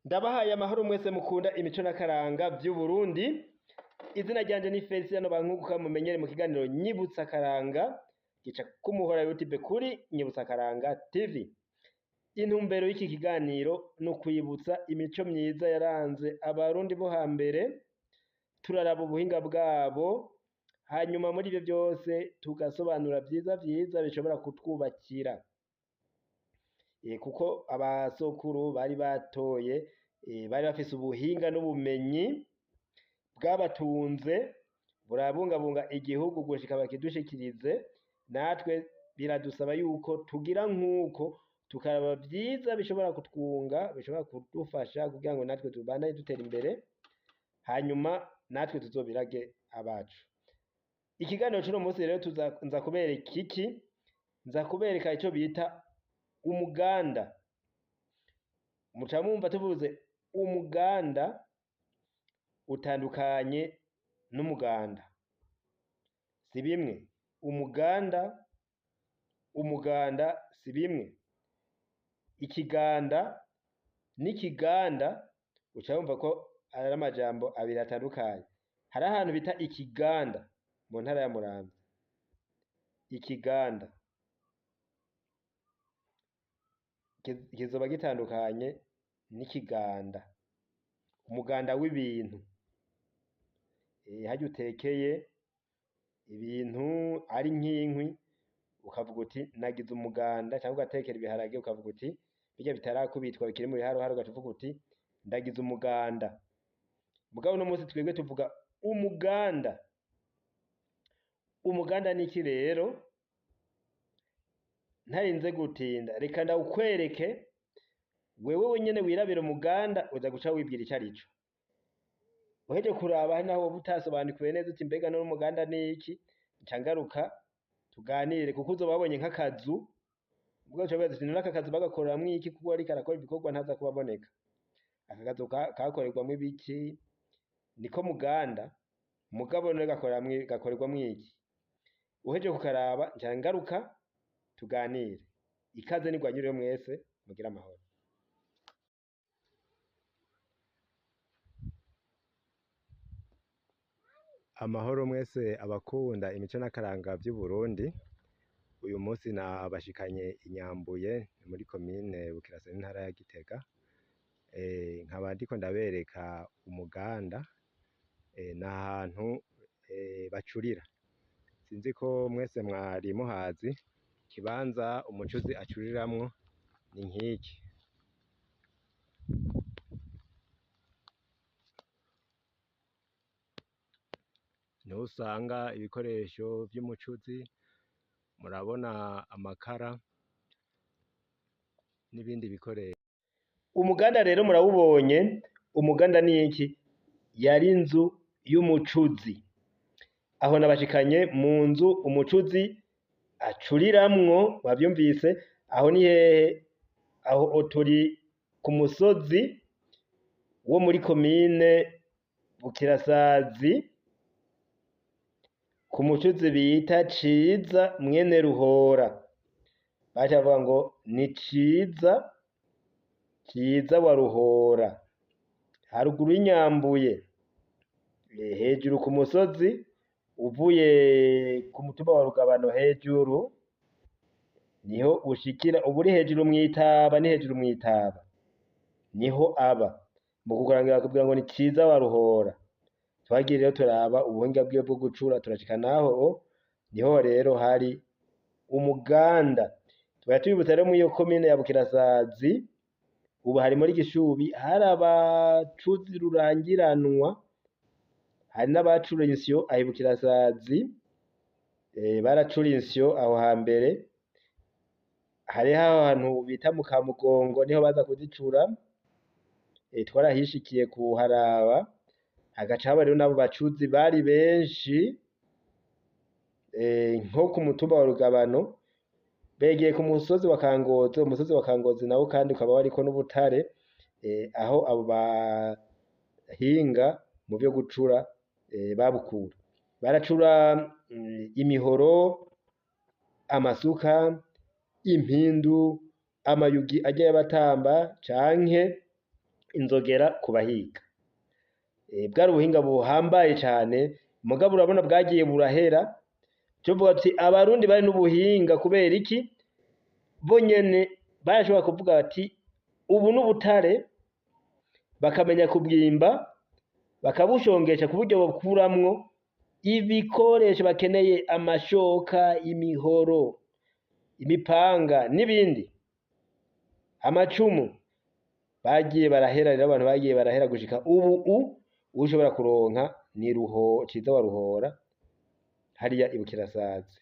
Ndabahaye amahoro mwese mukunda imico n'akaranga vy'Uburundi. Izina ryanje ni Feliciano Bankuka, mumenyere mu kiganiro Nyibutsa Akaranga gica kumuhora YouTube kuri Nyibutsa Akaranga TV. Intumbero y'iki kiganiro ni ukwibutsa imico myiza yaranze abarundi bo hambere, turaraba ubuhinga bwabo, hanyuma muri ivyo vyose tugasobanura vyiza vyiza bishobora kutwubakira. Kuko abasokuru bari batoye, bari bafise ubuhinga n'ubumenyi bwabatunze, burabungabunga igihugu gushika bakidushikirize. Natwe biradusaba yuko tugira nk'uko, tukaraba vyiza bishobora kutwunga, bishobora kudufasha kugira ngo natwe tubandanye dutera imbere, hanyuma natwe tuzobirage abacu. Ikiganiro c'uno munsi rero nza kubereka iki? Nza kubereka ico bita umuganda. Muca mwumva tuvuze umuganda utandukanye n'umuganda, si bimwe. Umuganda, umuganda si bimwe. Ikiganda n'ikiganda uca wumva ko ari amajambo abiri atandukanye. Hari ahantu bita ikiganda mu ntara ya Muramvya, ikiganda kizoba gitandukanye n'ikiganda, umuganda w'ibintu. Harya utekeye ibintu ari nk'inkwi ukavuga uti nagize umuganda, cyangwa ugatekera ibiharage ukavuga uti birya bitarakubitwa bikiri mu biharuharo, ugaca uvuga uti ndagize umuganda. Mugabo uno munsi twebwe tuvuga umuganda. Umuganda ni iki rero? Ntarinze gutinda, reka ndawukwereke wewe wenyene wirabira umuganda, uza guca wibwira ico arico. Uheje kuraba hari naho woba utasobanukiwe neza uti mbega none umuganda ni iki, nca ngaruka tuganire, kuko uzoba wabonye nk'akazu, ubwo uca wibaza uti none aka kazu bagakoreramwo iki, kuko ariko arakora ibikorwa ntaza kuba aboneka. Aka kazu kakorerwamwo ibiki? Niko muganda, mugabo none gakorerwamwo iki? Uheje kukaraba nca ngaruka tuganire. Ikaze nigwanyure mwese, mugire amahoro. Amahoro mwese abakunda imico n'akaranga vy'Uburundi. Uyu munsi nabashikanye Inyambuye muri komine Bukirasa n'intara ya Gitega. Nkaba ndiko ndabereka umuganda, n'ahantu bacurira. Sinzi ko mwese mwari muhazi, ikibanza umucuzi acuriramwo ni nk'iki. Niho usanga ibikoresho vy'umucuzi, murabona amakara n'ibindi bikoresho. Umuganda rero murawubonye. Umuganda ni iki? Yari inzu y'umucuzi. Aho nabashikanye mu nzu umucuzi acuriramwo, wavyumvise. Aho ni hehe? Aho turi ku musozi wo muri komine Bukirasazi, ku mucuzi bita Ciza mwene Ruhora. Baca bavuga ngo ni Ciza, Ciza wa Ruhora, haruguru y'Inyambuye, hejuru ku musozi uvuye ku mutumba wa Rugabano hejuru niho ushikira, uba uri hejuru mw'itaba, ni hejuru mw'itaba niho aba. Mu kukurangira bakubwira ngo ni Ciza wa Ruhora. Twagiye rero turaba ubuhinga bwiwe bwo gucura, turashika naho niho rero hari umuganda. Tukaba tubibutsa rero muri iyo komine ya Bukirasazi, ubu hari muri Gishubi, hari abacuzi rurangiranwa, hari n'abacura insyo aho i Bukirasazi, baracura insyo aho hambere. Hariho ahantu bita mu Kamugongo niho baza kuzicura, twarahishikiye kuharaba. Hagaca haba rero n'abo bacuzi bari benshi, nko ku mutumba wa Rugabano, begeye ku musozi wa Kangozi. Umusozi wa Kangozi nawo kandi ukaba wariko n'ubutare, aho abo bahinga mu vyo gucura babukura. Baracura imihoro, amasuka, impindu, amayugi arya y'abatamba canke inzogera ku bahiga. Bwari ubuhinga buhambaye cane, mugabo urabona bwagiye burahera. Tuvuga ati abarundi bari n'ubuhinga kubera iki? Bo nyene barashobora kuvuga bati ubu n'ubutare, bakamenya kubwimba, bakabushongesha ku buryo bakuramwo ibikoresho bakeneye, amashoka, imihoro, imipanga n'ibindi, amacumu. Bagiye barahera rero, abantu bagiye barahera gushika ubu ushobora kuronka ni ruho Ciza wa Ruhora hariya i Bukirasazi.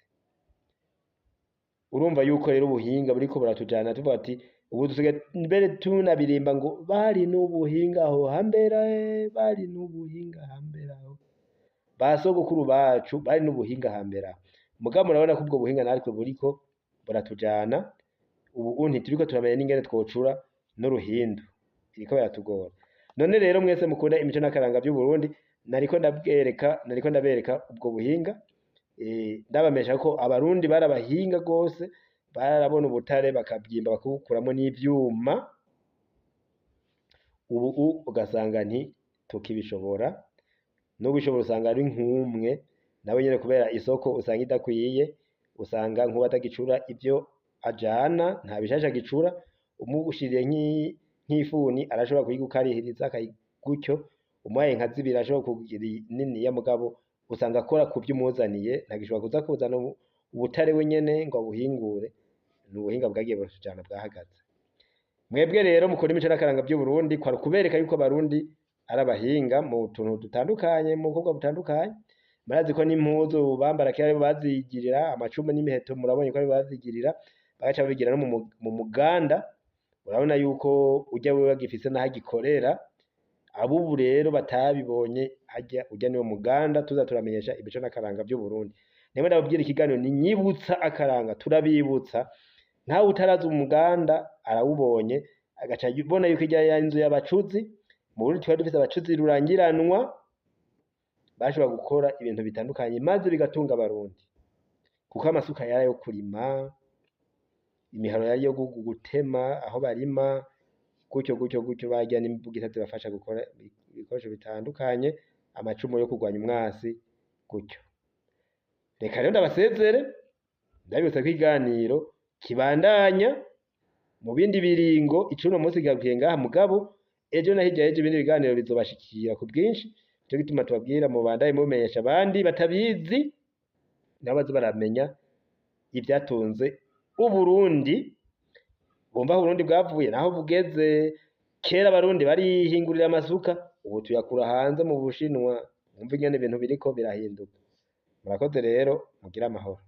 Urumva yuko rero ubuhinga buriko buratujana, tuvuga ati ubu dusigaye mbere tunabirimba ngo bari n'ubuhinga aho hambere, bari n'ubuhinga hambere aho ba sogokuru bacu bari n'ubuhinga hambere aho. Mugabo murabona ko ubwo buhinga natwe buriko buratujana, ubu ntituriko turamenya n'ingene twocura n'uruhindu, biriko biratugora. None rero mwese mukunda imico n'akaranga vy'Uburundi, nariko ndabwereka, nariko ndabereka ubwo buhinga, ndabamesha ko abarundi barabahinga gose, barabona ubutare bakabwimba bakabukuramwo n'ivyuma. Ubu ugasanga nti tukibishobora, n'ubishobora usanga ari nkumwe nawe nyene, kubera isoko usanga idakwiye, usanga nkuba atagicura ivyo ajana, nta bishasha agicura. Umushiriye nk'ifuni arashobora kuyigukarihiriza gutyo, umuhaye nka zibiri arashobora kugira niniya, mugabo usanga akora kuvyo umuzaniye, ntagishobora kuza kuzana ubutare we nyene ngo abuhingure. Ni ubuhinga bwagiye buratujana bwahagaze. Mwebwe rero mukunda imico n'akaranga vy'Uburundi, kwari ukubereka yuko abarundi ari abahinga mu tuntu dutandukanye, mu bikorwa butandukanye. Murazi ko n'impuzu bambara kera aribo bazigirira, amacumu n'imiheto murabonye ko aribo bazigirira, bagaca babigira no mu muganda. Urabona yuko urya wewe agifise n'aho agikorera. Abubu rero batabibonye harya, urya niwo muganda. Tuza turamenyesha imico n'akaranga vy'Uburundi. Nimwe ndababwira ikiganiro ni nyibutsa akaranga, turabibutsa. Nkawe utarazi umuganda arawubonye, agaca abona yuko irya ya nzu y'abacuzi. Mu Burundi twari dufise abacuzi rurangiranwa, bashobora gukora ibintu bitandukanye maze bigatunga abarundi, kuko amasuka yari ayo kurima, imiharo yari yo gutema aho barima, gutyo gutyo gutyo. Barya n'imbugita zibafasha gukora ibikoresho bitandukanye, amacumu yo kurwanya umwasi, gutyo. Reka rero ndabasezere, ndabibutsa ko ikiganiro kibandanya mu bindi biringo. Icuno munsi kigarukiye ngaha, mugabo ejo na hirya y'ejo ibindi biganiro bizobashikira ku bwinshi. Nico gituma tubabwira mubandaye mubimenyesha abandi batabizi, nabo baze baramenya ivyatunze Uburundi, bumva aho Uburundi bwavuye naho bugeze. Kera abarundi barihingurira amasuka, ubu tuyakura hanze mu Bushinwa. Mwumve ingene ibintu biriko birahinduka. Murakoze rero, mugire amahoro.